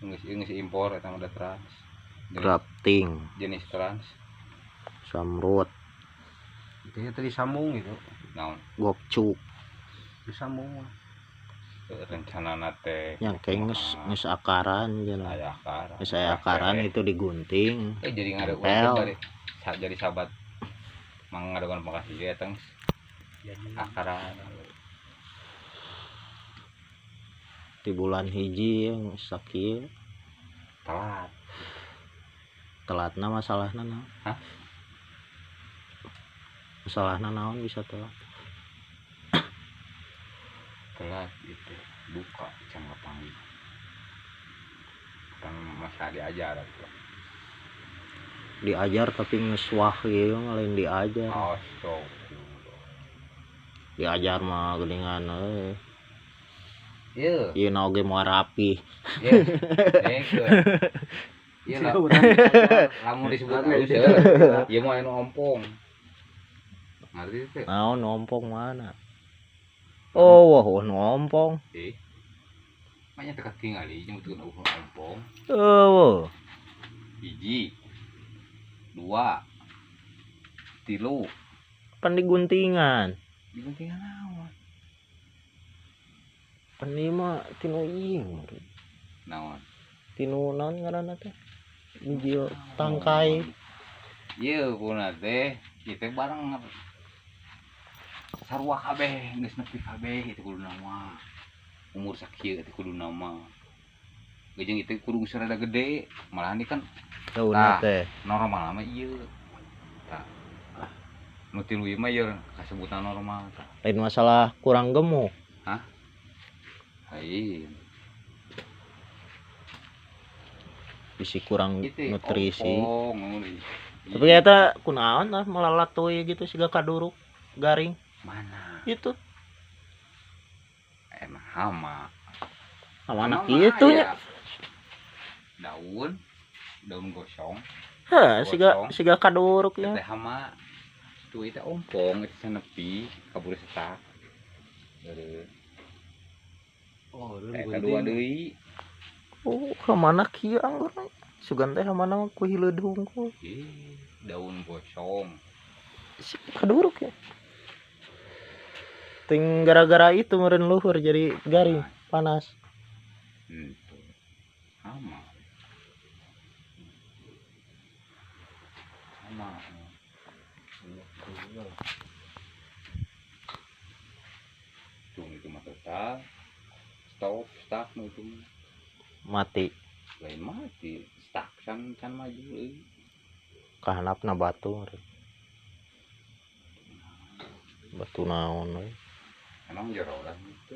Geus ieu geus impor eta mah da trans. Jenis, Grafting, jenis trans. Samrut, Itu tadi sambung gitu. Naon? Gopcuk. Disambung mah. Rencanana teh Yang kayak geus geus akaran cenah. Aya akaran. Geus aya akaran itu digunting. Jadi ngade Tempel. bari jadi sahabat mang ngadogan makasih ge eta geus Jadi akaran. Di bulan hiji yang sakieu Telat. Telatna masalahna naon? Hah? Masalahna naon bisa telat? Telat itu duka can kapanggih. Kan masa diajar atuh. Diajar tapi geus wah ieu mah lain diajar. Astagfirullah. Diajar mah geuningan euy. Ieu. Ieu na oge moal rapi. Ieu. Dengkeun. Ieu lah. Lamun disebut alus ya. Ieu mah anu ompong. Ngerti teh? Naon ompong mana? Oh, wah nu ompong. Eh. Makanya teu katingali nyebutkeun ompong. Oh, Hiji. Dua. Tilu. Pan diguntingan. Diguntingan naon? Pan ieu mah tinu ieu. Naon? Tinu naon ngaranna teh? Bijil tangkai. Ieu kuna teh, ieu teh barang sarua kabeh, geus nepi kabeh itu kuduna mah. Umur sakieu teh kuduna mah. Jeung itu kudu geus rada gede, malahan ini kan Daunna Tah. Teh. Normal mah ieu. Tah. Nu tilu ieu mah ieu kasebutan normal tah. Lain masalah kurang gemuk. Lain. Bisi kurang Itu nutrisi. ompong, ngono ieu. Tapi eta kunaon lah melalatuy gitu siga kaduruk garing Mana? Itu. Emang hama. Sama anak Hama mah itu nya. aya. Daun, daun gosong. Hah, siga Gosong. Siga kaduruk ya. Teh hama. Tuh itu ompong itu sanepi kabur setak. Heureuh. Oh, Eta dua deui. Oh, hamana kieu anggurna. Sugan teh hamana ku hileud hungkul. Ih, daun gosong. Si kaduruk ya. Ting gara-gara itu meureun luhur jadi garing, panas. Itu. Hama. Hama. Tuh itu mah total. Stop, stuck nu itu mah. Mati. Lain mati, stuck can can maju euy. Kahanapna batu meureun. Batu naon we. Emang jero lah gitu.